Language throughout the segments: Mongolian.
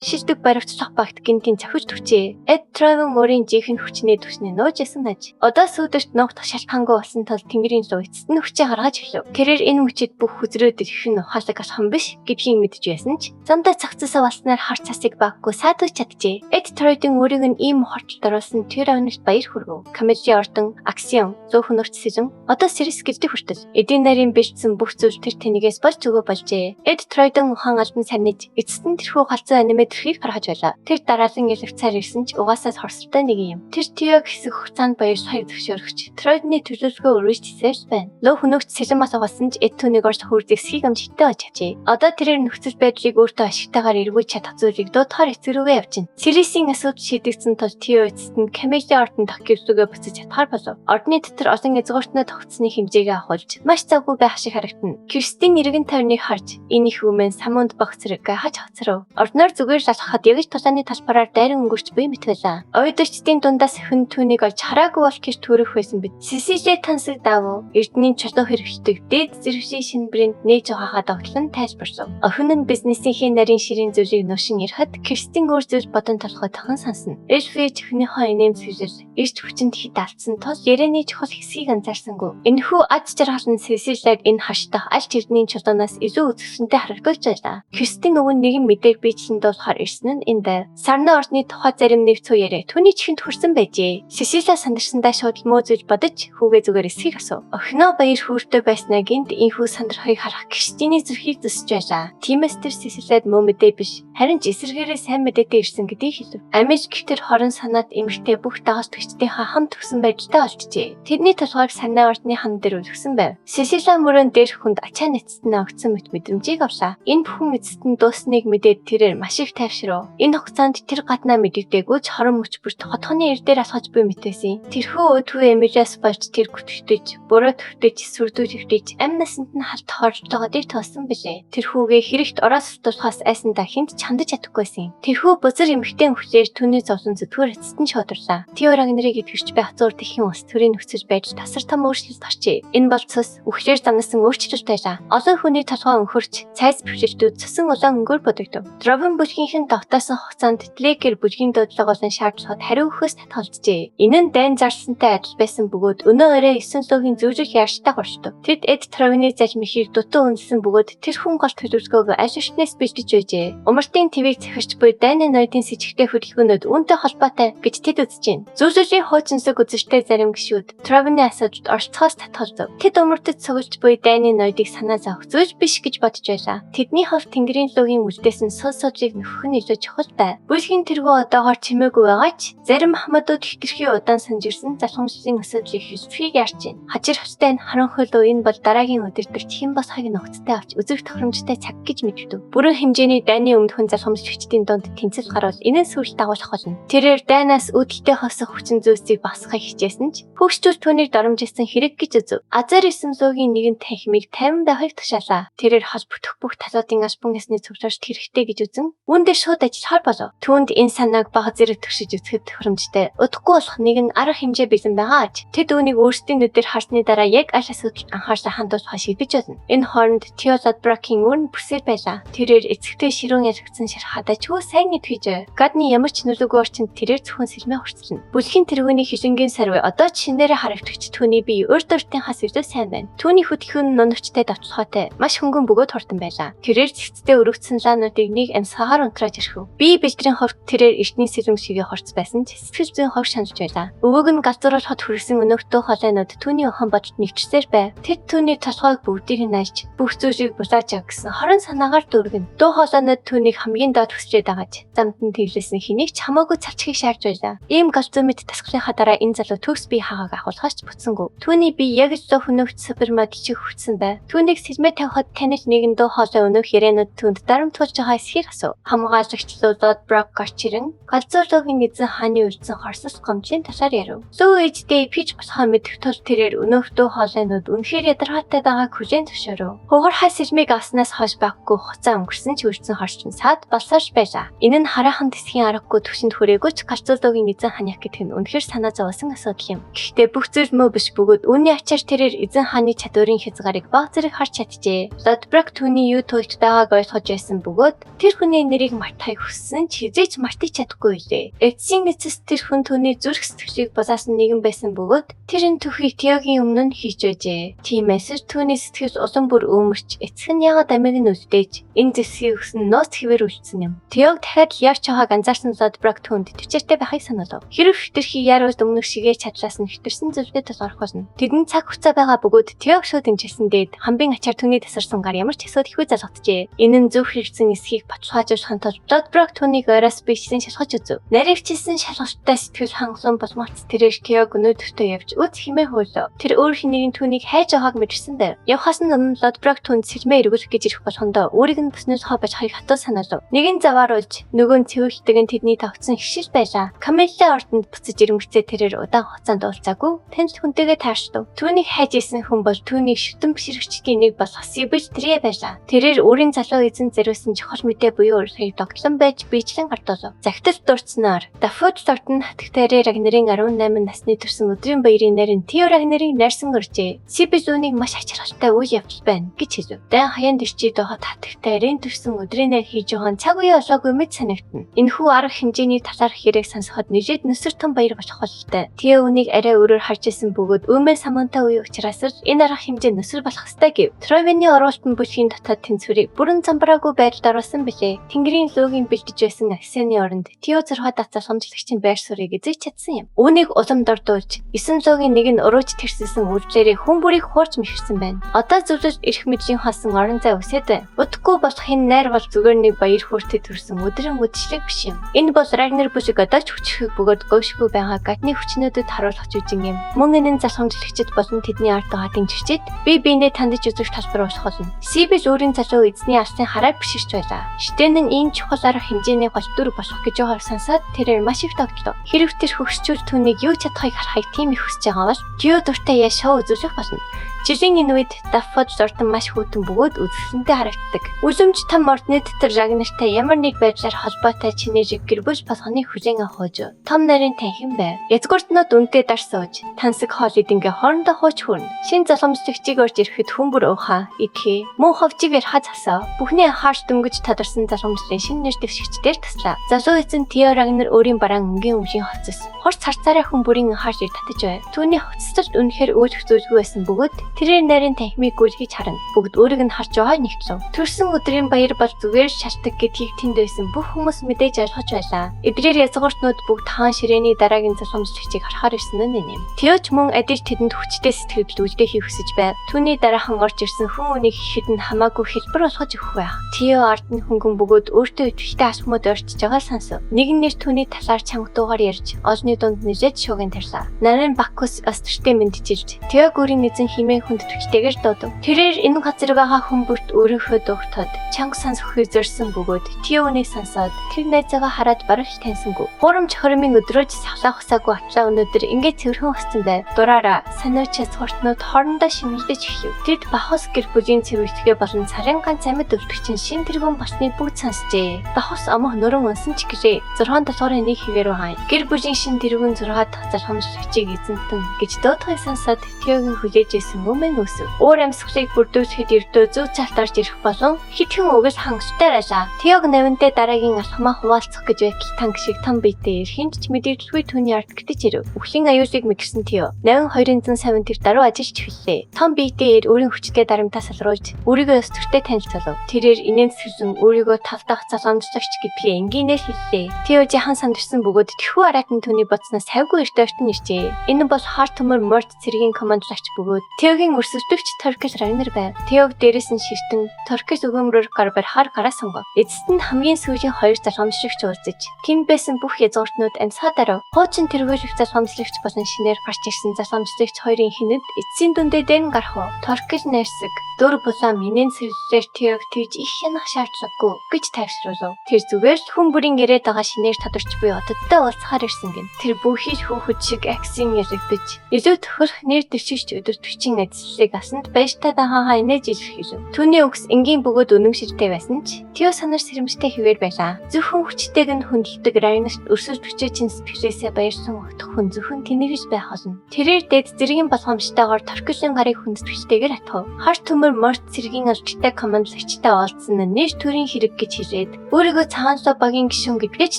Шилдэг баривчлах багт гинтийн цохиж түчээ. Эд Травен мөрийн жинхэнэ хүчний түвшний нууж ясан аж. Одоо сүйдэрт нуугдах шалтгаангүй болсон тул Тэнгэрийн луу эцэст нь хүчээ гаргаж эхлэв. Тэрээр энэ мөчид бүх хүзрөөд ирэх нь ухаалаг алхам биш гэдгийг мэдж байсан ч замдаа цогцосоо болсноор хар цасыг баггүй саадаж чаджээ. Эд Тройдын өөрийг нь ийм хортолд оруулсан тэр авнарт баяр хүргэв. Камежи ордон, Аксион, зөөхөн нөрч сэжин одоо сэрс гэлдэг хүртэл эдийн нарийн бэлдсэн бүх зүйл тэр тэнэгээс болж өгөө болжээ. Эд Тройдын ухаан албан саниж эцэст нь тэрхүү галзуу аниме төрхийг гаргаж байлаа. Тэр дараалан илвцаар ирсэн ч угаасаа хорсолтой нэг юм. Тэр Тиог хэсэг хугацаанд баярлахыг зөвшөөрөгч. Тройдны төлөвлөгөө өргөж тисээр байна. Лөө хөнөөгч сэлэн мас угаасан ч эд түүнийг орж хөрж эсхийг амжилттай олж авчээ. Одоо тэрээр нөхцөл байдлыг өөртөө ашигтайгаар эргүүлж чадах зүйлийг дуудахаар эцэг рүүгээ явчихна. Сэрисийн асуудал шийдэгдсэн тул Тио эцэст нь Камеля ордон дах гэрлүүгээ буцаж чадхаар болов. Ордны дотор олон язгууртнаа тогтсны хэмжээгээ ахуулж маш завгүй байх шиг харагдана. Кристин эргэн тойрныг харж энэ их өмнө самунд бог зэрэг гайхаж хоцров. Ордноор зүгээр л алхахад яг л тулааны талбараар дайран өнгөрч буй мэт байлаа. Оёдочдын дундаас хүн түүнийг олж хараагүй бол гэр төрөх байсан бид. Сесилэ тансаг давуу Эрдэнийн чулуу хэрэглэдэг дээд зэрвшийн шинэ брэнд нээж угаахаа догтлон тайлбарлав. Охин нь бизнесийнхээ нарийн ширийн зүйлийг нушин ирэхэд Кристин өөр зүйл бодон толгой тохон сонсно. Элфи чихнийхөө инээмсэглэл эрч хүчинд хэд алдсан тул ярианы чухал хэсгийг анзаарсангүй. Энэхүү ад жаргал нь Сесилаг энэ хашдах аль тэрдний чулуунаас илүү үзэсгэлэнтэй харагдуулж байлаа. Кристин өгөн нэгэн мэдээг биечлэн дуулахаар ирсэн нь энэ байв. Сарны ордны тухай зарим нэг цуу яриа түүний чихэнд хүрсэн байжээ. Сесила сандарсандаа шууд муу зүйл бодож хүүгээ зүгээр эсхийг асуув. Охиноо баяр хөөртэй байснаа гинт энхүү сандрахыг харах Кристиний зүрхийг зүсэж байлаа. Тиймээс тэр Сесилад муу мэдээ биш, харин ч эсэргээрээ сайн мэдээтэй ирсэн гэдгийг хэлв. Амиж гэх тэр хорон санаат эмэгтэй бүх дагалдагчдынхаа хамт өгсөн байдалтай олджээ. Тэрний толгойг санаа ордны хан дээр үлгсэн байв. Сесила мөрөн дээрх хүнд ачаа нэцэст нь огцсон мэт мэдрэмжийг авлаа. Энэ бүхэн эцэст нь дуусныг мэдээд тэрээр маш их тайвшрав. Энэ хугацаанд тэр гаднаа мэддэггүй ч хорон мөч бүрт хотхоны эр дээр алхаж буй мэтээсэн. Тэрхүү өдгөө Эмилиас болж тэр гүтгэж, буруу төвтөж, сүрдүү төвтөж, амь насанд нь халт хордлогоодыг тоосон билээ. Тэрхүүгээ хэрэгт ороос тулхаас айсандаа хинт ч хандаж чадахгүйсэн. Тэрхүү бузар эмэгтэй хүлээр түүний зовлон зүтгүүр эцэст нь шударла. Тео Рагнарыг итгэвч байх зур дэлхийн улс төрийн нөхцөл байдал тасар том өөрчлөлт гарчээ. Энэ бол цус үхлээр замнасан өөрчлөлт байлаа. Олон хүний толгой өнхөрч, цайз бэвжилтүүд цусан улаан өнгөөр бодогдов. Дровен бүлгийнхэн довтоосон хугацаанд Тлекер бүлгийн дуудлага болон шаардлагад хариу өгөхөөс татгалзжээ. Энэ нь дайн зарлсантай адил байсан бөгөөд өнөө орой 9 луугийн зөвлөх яарштай горчдов. Тэд Эд Тровны залмихийг дутуу үнэлсэн бөгөөд тэр хүн гол төлөвлөгөөг аль эртнээс бэлдэж байжээ. Умартын твийг захирч буй дайны ноёдын сэжигтэй хөдөлгөөнүүд үүнтэй холбоотой гэж тэд үзэж байна. Зөвлөлийн хуучинсаг үзэлтэй зарим гишүүд Тровны асуудалд оролцохоос татгалзав. Тэд умартад цуглаж буй дайны ноёдыг санаа зовох зүйл биш гэж бодож байлаа. Тэдний хувьд Тэнгэрийн луугийн үлдээсэн сул судлыг нөхөх нь илүү чухал бай. Бүлгийн тэргүү одоогоор чимээгүй байгаа ч зарим ахмадууд хэтэрхий удаан санжирсан залхамжлалын асуудлыг хэлцгийг ярьж байна. Хажир хөстэй нь харанхуй луу энэ бол дараагийн өдөртөгч хэн босхойг нухацтай авч үзэх тохиромжтой цаг гэж мэддэг. Бүрэн хэмжээний дайны өмнөхөн залхамжлагчдын дунд тэнцэл гарвал энэ нь сүлд дагуулах болно. Тэрээр дайнаас үүдэлтэй хосох хүчин зүйлсийг багасгахыг хичээсэн ч хөгшчүүл түүнийг доромжилсан хэрэг гэж үзв. Азар 9 луугийн нэгэн танхимыг 50 байхыг тушаалаа. Тэрээр холбогдох бүх талуудын албан ёсны цугларт хэрэгтэй гэж үзэн үүн дээр шууд ажиллахаар болов. Түүнд энэ санааг бага зэрэг төгшөж үзэхэд тохиромжтой. Удахгүй болох нэг нь арга хэмжээ бэлэн байгаа аж. Тэд үүнийг өөрсдийн нүдээр харсны дараа яг аль асуудалд анхаарлаа хандуулахаа шийдэж болно. Энэ хооронд Тео Лодброкийн үр нь бүсээр байлаа. Тэрээр эцэгтэй ширүүн ялгцсан шархаадаа чүү сайн итгэж. Гадны ямар ч нөлөөгүй орчинд тэрээр зөвхөн сэлмээ хурцлана. Бүлгийн тэргүүний хилэнгийн сарвай одоо ч шинээрээ харагдагч түүний бие урд уртынхаас илүү сайн байна. Түүний хөдөлгөөн нь нунавчтай давталгаатай, маш хөнгөн бөгөөд хурдан байлаа. Тэрээр цэгцтэй өргөцсөн лаануудыг нэг амьсгаагаар унтрааж ирэв. Бие бэлтрийн хувьд тэрээр эртний сэлэм шигээ хорц байсан ч сэтгэл зүйн хог шаналж байлаа. Өвөөг нь галзууруулахад хүрсэн өнөөхтөө хоолойнууд түүний ухаан бодолд нэгтсээр байв. Тэд түүний толгойг бүгдийг нь альж бүх зүйлийг булааж ав гэсэн хорон санаагаар дүүргэн. Дуу хоолойнууд түүнийг хамгийн доод хүсчээд байгааж замд нь тэглэсэн хэнийг ч хамаагүй цалцхийг шаарж байлаа. Ийм галзуу мэт дасгалынхаа дараа энэ залуу төгс бие хаагааг агуулхаас ч бүтсэнгүй. Түүний бие яг л лөө хөнөөгч супермодел шиг хүчсэн бай. Түүнийг сэлмээ тавихад танил нэгэн дуу хоолой өнөөх ярианууд түүнд дарамтуулж байгаа эсхийг асуув. Хамгаалагч Лодод Брок гарч ирэн галзуу луугийн эзэн хааны үлдсэн хорсол гомдлын талаар ярив. Лүү ээжтэй пич болохоо мэдэх тул тэрээр өнөөх дуу хоолойнууд үнэхээр ядаргаатай байгааг хүлээн зөвшөөрөв. Хугархай сэлмийг авснаас хойш баггүй хугацаа өнгөрсөн ч үлдсэн хорчин саад болсоош байлаа. Энэ нь хараахан тэсхийн аргагүй түвшинд хүрээгүй ч галзуу луугийн эзэн ханых гэдэг нь үнэхээр санаа зовоосон асуудал юм. Гэхдээ бүх зүйл мөө биш бөгөөд үүний ачаар тэрээр эзэн хааны чадварын хязгаарыг баг зэрэг харж чаджээ. Лодброк түүний юу туйлт байгааг ойлгож байсан бөгөөд тэр хүний нэрийг түүхийг мартахыг хүссэн ч хэзээ ч мартаж чадахгүй билээ. Эцсийн эцэст тэр хүн түүний зүрх сэтгэлийг булаасан нэгэн байсан бөгөөд тэр энэ түүхийг Теогийн өмнө нь хийж байжээ. Тиймээс л түүний сэтгэл улам бүр өөмөрч эцэг нь яагаад амийг нь үлдээж энэ зэсгийг өгсөн нууц хэвээр үлдсэн юм. Теог дахиад ярьж байгааг анзаарсан Лодброк түүнд идэвхтэй байхыг сануулав. Хэрэв хэтэрхий яарвал өмнөх шигээ чадлаас нь хэтэрсэн зүйлдээ тулгарх болно. Тэдэнд цаг хугацаа байгаа бөгөөд Теог шууд эмчилсэн дээд хамбын ачаар түүний тасарсан гар ямар ч асуудал ихгүй залгажээ. Энэ нь зөв хэрэгцсэн эсхийг баталгаажуулахын тулд Лодброк түүнийг ойроос биечлэн шалгаж үзэв. Наривчилсан шалгалттай сэтгэл хангалуун болмоц тэрээр Теог өнөөдөртөө явж үз хэмээн хөөлөө. Тэр өөр хэн нэгэн түүнийг хайж байгааг мэдэрсэн байв. Явхаас нь өмнө Лодброк түүнд сэлмээ эргүүлэх гэж ирэх болгондоо өөрийг нь бүснээс хоо байж харих хатуу санаалав. Нэгэн завааруулж нөгөө нь цэвэрлдэг нь тэдний тавцсан хишил байлаа. Камилла ордонд буцаж ирмэгцээ тэрээр удаан хугацаанд уулзаагүй танил хүнтэйгээ таарчдав. Түүнийг хайж исэн хүн бол түүнийг шүтэн бишрэгчдийн нэг болох Сибил Трие байлаа. Тэрээр өөрийн залуу эзэн зориулсан чухал мэдээ буюу урилгыг догтлон байж биечлэн гардуулав. Загтал дурдсанаар Дафуд Лорд нь хатагтайраа Рагнарын 18 насны төрсөн өдрийн баярын нарийн Тео Рагнарыг найрсан өржээ. Сибил үүнийг маш ач холбогдолтой үйл явдал байна гэж хэлв. Дайн хаяанд ирчээд байхад хатагтайрын төрсөн өдрийн найр хийж байгаа нь цаг үе олоогүй мэт санагдана. Энэхүү арга хэмжээний талаарх хэрэг сонсоход нэлээд нүсэр том баяр болох бололтой. Тео үүнийг арай өөрөөр харж исэн бөгөөд өмнө самантай үе учраас л энэ арга хэмжээ нүсэр болох ёстой гэв. Тровены оруулалтын бүлгийн дотоод тэнцвэрийг бүрэн замбраагүй байдалд оруулсан билээ. Тэнгэрийн лөөгийн бэлтэж байсан Аксены оронд Тео 6 дахь залхамжлагчийн байр суурийг эзэж чадсан юм. Үүнийг улам дордуулж, 9 лөөгийн нэг нь урууж тэрсэлсэн үйлдэлээрээ хүн бүрийг хуурч мэхэрсэн байна. Одоо зөвлөлт эрх мэдлийн хоосон орон зай үсээд байна. Удахгүй болох энэ найр бол зүгээр нэг баяр хөөртэй төрсэн өдрийн үдшилэг биш юм. Энэ бол Рагнар бүлэг одоо ч хүчрхэг бөгөөд говьшгүй байгаа гадны хүчнүүдэд харуулах жүжин юм. Мөн энэ нь залхамжлагчид болон тэдний ард байгаа дэмжигчид бие биенээ тандаж үзэх талбар болох болно. Сибил өөрийн залуу эзний алсын хараа биширч байлаа. Штэн нь ийм чухал арга хэмжээний гол дүр болох гэж байгааг сонсоод тэрээр маш их догтлоо. Хэрэв тэр хөгшчүүл түүнийг юу чадахыг харахыг тийм их хүсэж байгаа бол Тео дуртай яа шоу үзүүлэх болно. Жилийн энэ үед Даффод Лордон маш хүйтэн бөгөөд үзэсгэлэнтэй харагддаг. Үлэмж том ордны дотор Рагнартай ямар нэг байдлаар холбоотой чинээжиг гэр бүл болгоныг хүлээн авах хууж. Том нарийн танхим байв. Язгууртнууд үнтэй дар сууж, тансаг хоол идэнгээ хоорондоо хууч хүрнэ. Шин залгамжлагчийг орж ирэхэд хүн бүр уухаа, идэхээ, мөн ховжийг ярихаа засав. Бүхний анхаарч дөнгөж тадарсан залгамжлалын шинэ нэр дэвшигчдээр таслаа. Залуу эзэн Тео Рагнар өөрийн бараан өнгийн өвлийн хувцас хурц харцаараа хүн бүрийн анхаарч татаж байв. Түүний хувцаслалт үнэхээр өөлөх зүйлгүй байсан бөгөөд тэрээр нарийн танхимыг гүйлгэж харна. Бүгд өөрийг нь харж байгаа нэгтлв. Төрсөн өдрийн баяр бол зүгээр шалтгаан гэдгийг тэнд байсан бүх хүмүүс мэдээж ойлгож байлаа. Эдгээр язгууртнууд бүгд хаан ширээний дараагийн залгамжлагчийг харахаар ирсэн нь юм. Тео ч мөн адил тэдэнд хүчтэй сэтгэл үлдээхийг хүсэж байв. Түүний дараахан орж ирсэн хүн үнийг ихэд нь хамаагүй хэлбэр болгож өгөх байх. Тео ард нь хөнгөн бөгөөд өөртөө идэвхтэй алхмууд ойртож байгааг сонсов. Нэгэн нэр түүний талаар чанга дуугаар ярьж олонний дунд нэлээд шуугин тарьлаа. Нарийн Бакус остртээ мэдчилж Теог өөрийн эзэн хэмээн хүндэтгэлтэйгээр дуудав. Тэрээр энэ газар байгаа хүн бүрт өөрийнхөө дуугтод чанга сонсохыг зорьсон бөгөөд Тео үүнийг сонсоод тэр найзаагаа хараад бараг л таньсангүй. Хуурамч хоримын өдрөөж савлаа хусаагүй атлаа өнөөдөр ингээд цэвэрхэн усцсан байв. Дураараа санууч язгууртнууд хоорондоо шимэлдэж эхлэв. Тэд Бахус гэр бүлийн цэвэрлэгээ болон сарын ганц амьд өвдөгчин шин тэргүүн болсныг бүгд сонсжээ. Бахус омох нуран унсан ч гэлээ. 6 долоорын нэг хэвээр байгаа. Гэр бүлийн шин тэргүүн 6 дахь залхамжлагчийг эзэнтэн гэж дуудахыг сонсоод Теогийн хүлээж исэн өмнө өсөв. Уур амьсгалыг бүрдүүлэхэд ердөө зөв цалт орж ирэх болон хитгэн өгөл хангалттай байлаа. Теог навинтай дараагийн алхмаа хуваалцах гэж байтал танк шиг том биетэй ирэхинд ч мэдээлэлгүй түүний ард гэтэж ирэв. Үхлийн аюулыг мэдэрсэн Тео 82 зэн савн тэр даруй ажиллаж эхэллээ. Том биетэй эр өөрийн хүчтэй дарамтаа салруулж өөрийгөө ёс төртэй танилцуулав. Тэрээр инээн сэтгэлэн өөрийгөө тав дахь залгамжлагч гэдгийг энгийнээр хэллээ. Тео жахан сандарсан бөгөөд тэхүү араатан түүний бодсноос хавьгүй эрт ойртон иржээ. Энэ бол хар төмөр морд цэргийн командлагч бөгөөд Теогийн өрсөлдөгч Торкел Рагнар байв. Теог дээрээс нь ширтэн Торкел өгөөмрөөр гар барихаар гараа сонгов. Эцэст нь хамгийн сүүлийн хоёр залгамжлагч уулзаж тэнд байсан бүх язгууртнууд амьсгаа дарав. Хуучин тэргүүлэх залгамжлагч болон шинээр гарч ирсэн залгамжлагч хоёрын хинэд эцсийн дүндээ дэн гарах уу? Торкел найрсаг дөр булаам инээн сэрэлээр Теог тэгж их хянах шаардлагагүй гэж тайвшруулав. Тэр зүгээр л хүн бүрийн яриад байгаа шинээр тодорч буй ододтой уулзахаар ирсэн гин. Тэр бүхий л хүүхэд шиг аксин ялагдаж илүү тохирох нэр дэвшигч өдөртөгчийн найзлалыг асанд баяртай байхаагаа инээж илэрхийлэв. Түүний үгс энгийн бөгөөд үнэмшилтэй байсан ч Тео санар сэрэмжтэй хэвээр байлаа. Зөвхөн хүчтэйг нь хүндэлдэг Рагнарт өрсөлдөгчөө чинь сэтгэлээсээ баярсан огтох хүн зөвхөн тэнэгж байх болно. Тэрээр дээд зэргийн болгоомжтойгоор Торкелийн гарыг хүндэтгэлтэйгээр атгав. Хар төмөр морт цэргийн алдартай командлагчтай уулзсан нь нэр төрийн хэрэг гэж хэлээд өөрийгөө цагаан багийн гишүүн гэдгээ ч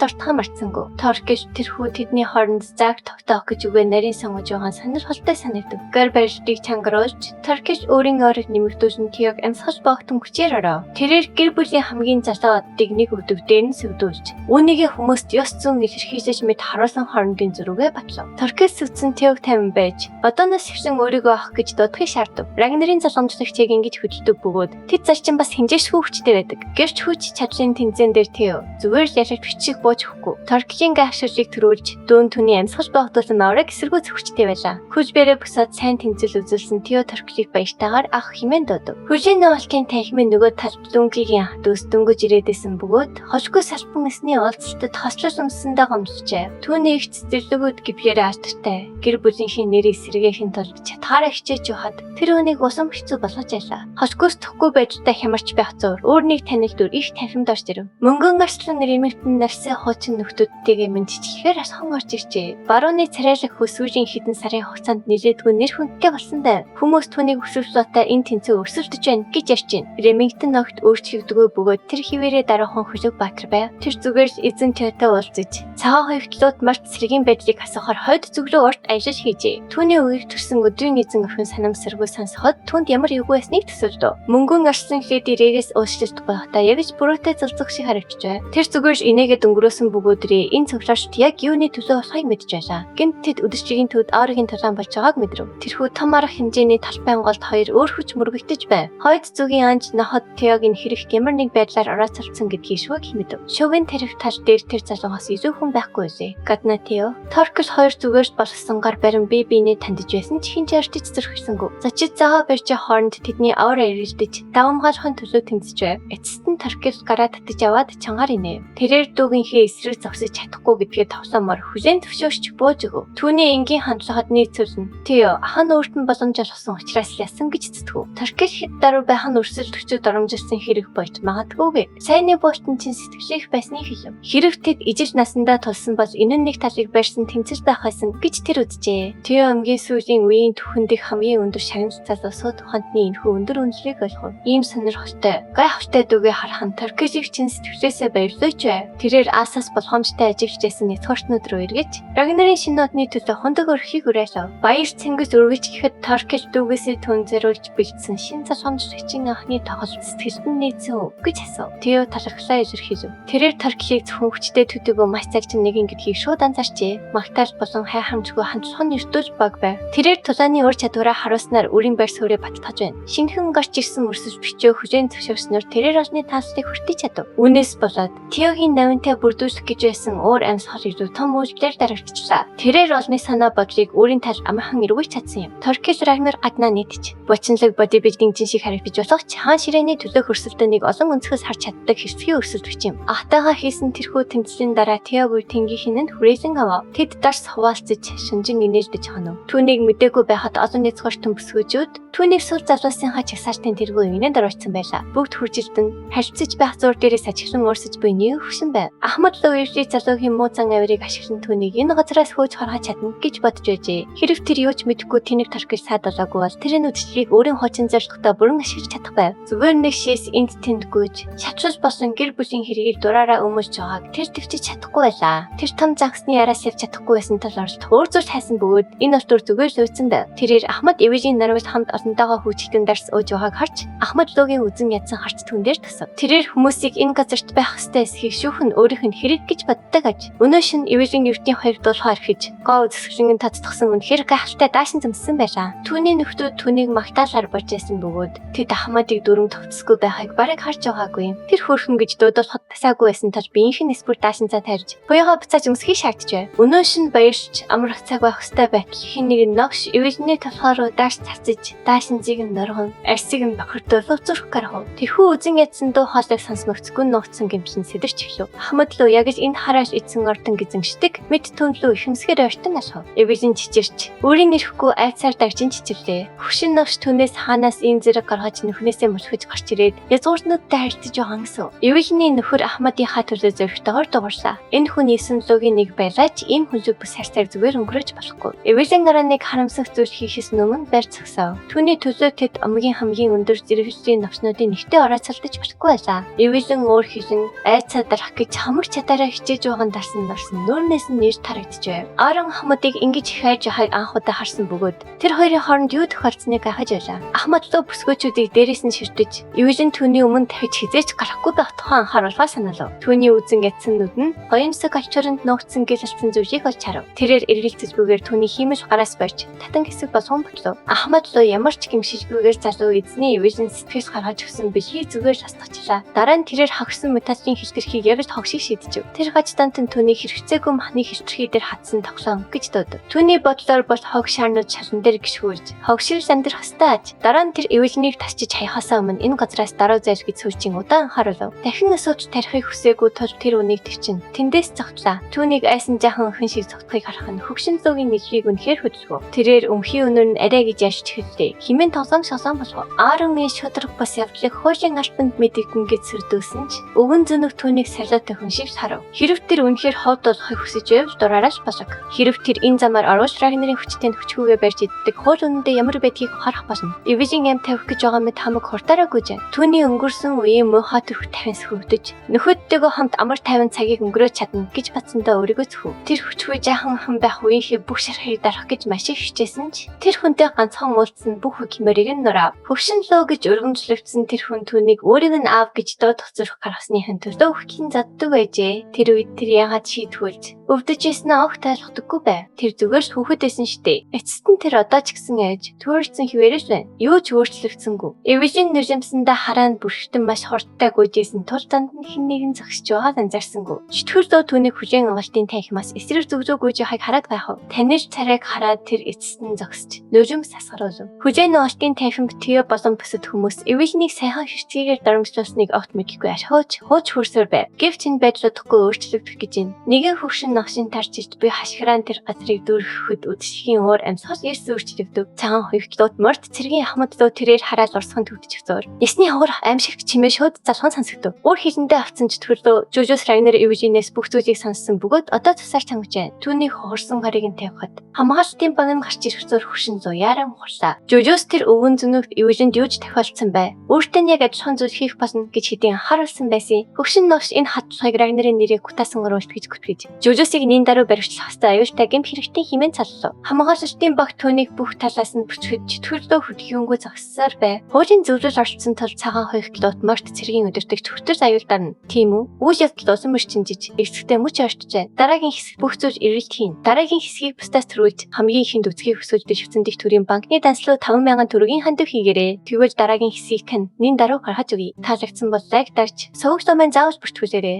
дуртахан мартсангүй. Торкел тэрхүү тэдний хооронд зааг тогтоох гэж үгээ нарийн сонгож байгаа сонирхолтой санагдав. Гар барилтыг чангаруулж Торкел өөрийн ойрог нэмэгдүүлэн Теог амьсгал боогтон хүчээр оров. Тэрээр гэр бүлийн хамгийн залуу оддыг нэг өдөв дээр нь сүвдүүлж үүнийгээ хүмүүст ёс зүйн илэрхийлж мэд харуулсан хоорондын зөрүүгээ батлав. Торкел сүтсэн Теог тайван байж одооноос эхлэн өөрийгөө авах гэж дуудахыг шаардав. Рагнарын залгамжлагчийг ингэж хөдөлдөг бөгөөд тэд зарчим бас хинжээшгүй хүчтэй байдаг. Гэвч хүч чадлын тэмцээн дээр Тео зүгээр л ялалт бичиг бууж өгөхгүй. Торкелийн гайхшруулыг төрүүлж дүүн түүний амьсгал боогдуулсан авраг эсэргүүцэх хүчтэй байлаа. Хүч бэрэ бусаад сайн тэмцэл үзүүлсэн Тео Торкелийг баяртайгаар ах хэмээн дуудав. Хүлийн нугалкын танхимын нөгөө талд Лүнгийн ах дүүс дөнгөж ирээдсэн бөгөөд холгүй салбан эсний уулзалтад хослол өмссөндөө гомдолжээ. Түүний эгц зэрлэгүүд гэвлээрээ алдартай. Гэр бүлийнхээ нэрийг сэргээхийн тулд чадхаараа хичээж явахад тэр үнийг улам хэцүү болгож байлаа. Холгүйс төхгүй байдалтай хямарч байх зур өөр нэг танил дүр их танхимд орж ирэв. Мөнгөн арслан Ремингтон нарсын хуучин нөхдүүдтэйгээ мэдчилэхээр асхан орж иржээ. Барууны царайлаг хүү сүүлийн хэдэн сарын хугацаанд нилээдгүй нэр хүндтэй болсон байв. Хүмүүс түүнийг өсвөлтөй энэ тэнцүү өрсөлдөж байна гэж ярьж байна. Ремингтон огт өөрчлөгдөгөө бөгөөд тэр хിവэрээ дараахан хөлөг баатар байв. Тэр зүгээр л эзэн Теотой уулзаж цагаан хоёртлууд март сэргийн байдлыг асуухаар хойд зүг рүү урт аялал хийжээ. Түүний үгийг төрсөн өдрийн эзэн охин санамсаргүй сонсоход түүнд ямар эвгүй байсныг төсөөлдөв. Мөнгөн арслан леди Рэгээс уушлалт байхдаа яг ч буруутай золзох шиг харагдчихжээ. Тэр зүгээр л инээгээд өнгөрөөсөн бөгөөдрээ энэ цуглаашд яг юуны төлөө болохыг мэдж байлаа. Гэнт тэд үдшигийн төвд аврагын тулаан болж байгааг мэдрэв. Тэрхүү том арга хэмжээний талбайн голд хоёр өөр хүч мөргөгдөж байв. Хойд зүгийн анж ноход Теогийн хэрэг ямар нэг байдлаар орооцолцсон гэдгийг шүг хэмэдэв. Шувын тарих тал дээр тэр залуугаас илүү хүн байхгүй байлээ. Гадна Тео Торкел хоёр зүгээрс болгосон гар барин бие биенээ тандж байсан ч хэн ч артиж зөрхсөнгүү. Зочид цагаа барьж хооронд тэдний авар эрэлдэж давамгаалахын төлөө тэмцэж байв. Эцэст нь Торкел гараа татаж аваад чангаар инээв. Тэрээр дүүгийнхээ эсрэг зогсож чадахгүй гэдгээ тоглоомоор хүлээн зөвшөөрч бууж өгөв. Түүний энгийн хандлагад нийцүүлнэ. Тео ах нь өөрт нь боломж олгосон учраас ясан гэж зүтгэв. Торкел хэд даруй байх нь өрсөлдөгчд доромжилсан хэрэг болж магадгүй. Сайнны буутан чинь сэтгэлээх байсныг хэлв. Хэрэг тэд ижил насандаа тулсан бол энэ нь нэг талыг барьсан тэмцэл байх байсан гэж тэр үзжээ. Тео хамгийн сүүлийн үеийн түүхэн дэх хамгийн өндөр шагнал залуусууд ухаантны энэхүү өндөр үнэлгээг ойлгов. Ийм сонирхолтой, гайхалтай дүүгээ харах нь Торкелийг чинь сэтгэлээсээ баярлаж байв. Тэрээр Асаас болгоомжтой ажиллаж байсан няцгортнууд руу эргэж Рагнарын шинэ одны төлөө хундаг өрхийг уриалав. Баяр цэнгэл өргөж гэхэд Торкел дүүгээсээ түн зориулж бэлдсэн шин залхамжлагчийн анхны тоглолт сэтгэлд нь нийцсэн үү гэж асуув. Тео талархлаа илэрхийлэв. Тэрээр Торкелийг зөвхөн хүчтэй төдийгүй маш зарчим нэгэн гэдгийг шууд анзаарчээ. Магтаал болон хайхрамжгүй хандлага нь ертөж баг байв. Тэрээр тулааны ур чадвараа харуулснаар үрийн байр суурийг баталгаж байна. Шинэхэн гарч ирсэн өрсөлд бичөө хүлээн зөвшөөрснөөр тэрээр олны тааллыг хүртэж чадав. Үүнээс болоод Теогийн навинтай бүрдүүлэх гэж байсан уур амьсгал илүү том үйлдэлээр дарагдчихлаа. Тэрээр олны санаа бодлыг өөрийн талд амархан эргүүлж чадсан юм. Торкел Рагнар гаднаа нийтж бочинлог бодибилдинг шиг харагдаж болох ч хаан ширээний төлөөх өрсөлдөөнийг олон өнцгөөс харж чаддаг хэрцгий өрсөлдөгч юм. Ахтайгаа хийсэн тэрхүү тэмцлийн дараа Тео буй тэнгийнхэн нь хүрээлэн авав. Тэд дарс хуваалцаж шунжин инээлдэж хонов. Түүнийг мдээгүй байхад олон няцгортон бүсгүүчүүд түүнийг сүр залуусынхаа чагсаалтын тэргүй инээнд оруулсан байлаа. Бүгд хүржилтэн харилцаж байх зур дээрээс ажиглан уурсаж буй нэг хөшин байв. Ахмад Луивли залуугийн муу зан авирыг ашиглан түүнийг энэ газараас хөөж гаргаж чадна гэж бодож байжээ. Хэрв тэр юу ч мэдэхгүй тэнэг Торкел саад болоогүй бол тэр нүдчлийг өөрийн хуучин зорилготой бүрэн ашиглаж чадах байв. Зүгээр нэг шээс энд тэнд гүйж шавчвал болсон гэр бүлийн хэргийг дураараа өмөлж байгааг тэр төвчж чадахгүй байлаа. Тэр том загсны араас явж чадахгүй байсан тал оролдох өөр зүйл хайсан бөгөөд энэ олдвор зүгээр л уйдсан байв. Тэрээр Ахмад Эвелийн нарвал хамт олонтойгоо хүүчдэн дарс ууж байгааг харж Ахмад луугийн үзэн ядсан харц түн дээр тасав. Тэрээр хүмүүсийг энэ газарт байх ёстой эсхийг шүүхэн өөрийнх нь хэрэг гэж боддог аж. Өнөө шин Эвелийн ертийн хоёр дуулахаа архиж гоо үзэсгэлэн татдахсан үнэхээр гайхалтай даашин зэмссэн байлаа. Түүний нөхдүүд түүнийг магтаалаар болж байсан бөгөөд тэд Ахмадыг дүрм тогтсгүй байхыг бараг харж байгаагүй. Тэр хөөрхөн гэж дуудуулахад тасаагүй байсан тул биеийнх нь эсбүр даашинцаа тарьж буягаа буцааж өмсөхийг шаардж байв. Өнөө шин баярч амрах цаг байх ёстой байтал хэн нэг ногш Эвелиний толгой руу дааш цацаж даашинзыг нь норгон арсыг нь бохирдуулав зүрх гаргав. Тэрхүү үзэн ядсан дуу хоолойг сонсмогцгүй нууцсан гэмшин сэтэрч эхлэв. Ахмад луу яг л энэ харааш эцэн ордон гизэмшдэг мэд түн лүү ихэмсгээр ойртон алхав. Эвелин чичирч өөрийн нэрэхгүй айцаар дагжин чичирлээ. хэллээ. Хөгшин новш түүнээс хаанаас ийм зэрэг гаргаж нүхнээсээ мөлхөж гарч ирээд язгууртнуудтай харилцаж байгаа гэсэн. Эвэлний нөхөр Ахмадынхаа төлөө зоригтойгоор дуугарлаа. Энэ хүн 9 лугийн нэг байлаа ч ийм хүнлэг бүс харьцааг зүгээр өнгөрөөж болохгүй. Эвэлэн гарааныг харамсах зүйл хийхээс өмнө барь зогсов. Түүний төлөө тэд омгийн хамгийн өндөр зэрэглэлийн новшнуудын нэгтээ орооцолдож болохгүй байлаа. Эвэлэн өөр хэлэн айцаа дарах гэж хамаг чадаараа хичээж байгаа дарсан дарсан нүүрнээс нь нэр тарагдж байв. Аарон Ахмадыг ингэж их хайж байгааг анх удаа харсан бөгөөд тэр хоёрын хооронд юу тохиолдсныг гайхаж байлаа. Ахмад луу бүсгүйчүүдийг дээрээс нь ширтэж Эвэлэн түүний өмнө дахиж хэзээ ч гарахгүй байх тухай анхааруулгаа санаалав. Түүний үзэн ядсан нүд нь гоёмсог альчоранд нуугдсан гэл алдсан зүйлийг олж харав. Тэрээр эргэлзэлгүйгээр түүний хиймэл гараас барьж татан хэсэг болгон ботлов. Ахмад луу ямар ч гэмшилгүйгээр залуу эзний Эвэлэн сэтгэл гаргаж өгсөн бэлгийг зүгээр ластгачлаа. Дараа нь тэрээр хагсан мутацийн хилтерхийг яг л хог шиг шийджв. Тэр гаждант нь түүний хэрэгцээгүй махны хилтерхий дээр хатсан тоглоом гэж дуудав. Түүний бодлоор бол хог шаарнууд шалан дээр гიშгүүлж хог шиг л амьдрах ёстой аж. Дараа нь тэр Эвэлнийг тасчиж хаяхаасаа өмнө энэ газраас даруй зайл гэж сүүлчийн удаан анхааруулав. Дахин асуудал тарихыг хүсээгүй тул тэр үнийг тэрчин тэндээс зогтлаа. Түүнийг айсан жаахан охин шиг зогтохыг харах нь хөгшин луугийн нийлхийг үнэхээр хөдөлгөв. Тэрээр өмхий өнөр нь арай гэж ярьж эхэллээ. Химэн тоглоом шолоон болов. Ааронгийн шударга бас явдлыг хуулийн албанд мэдэгдэн гэж сэрдүүлсэн ч өвгөн зөнөг түүнийг салиатай хүн шиг харав. Хэрв тэр үнэхээр ховд болохыг хүсэж байвал дураараа л болог. Хэрв тэр энэ замаар орвол Рагнарын хүчтэй нь хүчгүйгээ барьж иддэг хууль үнэндээ ямар байдгийг харах болно. Эвэжин ам тавих гэж байгаа мэт хамаг хурдаараа гүйжээ. Түүний өнгөрсөн үеийн муухай төрх тавин сөхөвдөж нөхөдтэйгөө хамт амар тайван цагийг өнгөрөөж чадна гэж батсандаа өөрийгөө зөвхөв. Тэр хүчгүй жаахан хан байх үеийнхээ бүх шархыг дарах гэж маш их хичээсэн ч тэр хүнтэй ганцхан уулзсан бүх үг морийг нь нураав. Хөгшин лөө гэж өргөмжлөгдсөн тэр хүн түүнийг өөрийг нь аав гэж дуудах зүрх гаргасныхын төлөө өгөхийн заддаг байжээ. Тэр үед тэр яагаад шийтгүүлж өвдөж ирсэн огт ойлгохдоггүй байв. Тэр зүгээр л хүүхэд байсан штэ. Эцэст нь тэр одоо ч гэсэн айж төөрсөн хിവэрэл байна. Юу ч өөрчлөгдсөнгүй. Эвэлийн нулимсандаа хараанд бүрхтэн маш хурдтай гүйжсэн тул данд нь хэн нэгэн зогсож байгааг анзаарсангүй. Чөтгөр лөө түүнийг хүлээн авалтын танхимаас эсрэг зүглөө гүйж байгааг хараад байх уу? Танил царайг хараад тэр эцэст нь зогсож нулимс асгаруулв. Хүлээн авалтын танхимд тгий болон бусад хүмүүс Эвэлнийг сайхан хэрцгийгээр дарамтлуулсныг огт мэдэхгүй архиуч хууч хөрсөр байв. Гэвч энэ байдал удахгүй өөрчлөгдөх гэж байна. Нэгэн хөгшин новшин тарч ирж би хашгираан тэр газрыг дүүргэхэд үдшгийн уур амьсгал эрс өөрчлөгдөв. Цагаан хоёртлууд морд цэргийн ахмад руу тэрээр хараад урсган төвдөж зур. Ясны ховор аимшигт чимээ шууд залхан сонсогдов. Өөр хилэндээ авцсан чөтгөрлөө Жужус Рагнар Эвжинээс бүх зүйлийг сонссон бөгөөд одоо тусаар чангаж байна. Түүний хохорсон гарыг нь тавихад хамгаалтын банан гарч ирэх зур хөшин зуяаран ухарлаа. Жужус тэр өвгөн зөнөгт Эвжинд юу ч тохиолдсон бай. Өөртөө нь яг адилхан зүйл хийх болно гэж хэдийн анхааруулсан байсан. Хөгшин новш энэ хатлагыг Рагнарын нэрийг гутаасан оруулж гэж гүтгэж. Жужусыг нин даруй баривчлах ёстой аюултай гэмт хэрэгтэй хэмээн цаллав. Хамгаалалтын баг түүнийг бүх талаас нь бүчгэд чөтгөрлөө хөдөлгөөнгүй зогссоор бай. Хуулийн зөвлөл оролцсон тул цагаан хоёртлууд морт цэргийн өдөртөгч хүртэл аюул дарна. Тийм үү? Үйл явдал улам өрчинжиж эцэгтэй мөч орчиж байна. Дараагийн хэсэг бүх зүйл эрэлт хийн. Дараагийн хэсгийг бусдаас төрүүлж хамгийн ихэнд үзхийг хүсвэл швцэн дэх төрийн банкны данслуу 5000 төгрөгийн хандив хийгээрэй. Тэгвэл дараагийн хэсгийг тань нин даруй гаргаж өгье. Таалагдсан бол лайк дарж суваг ломын заавал бүртгүүлээрэй.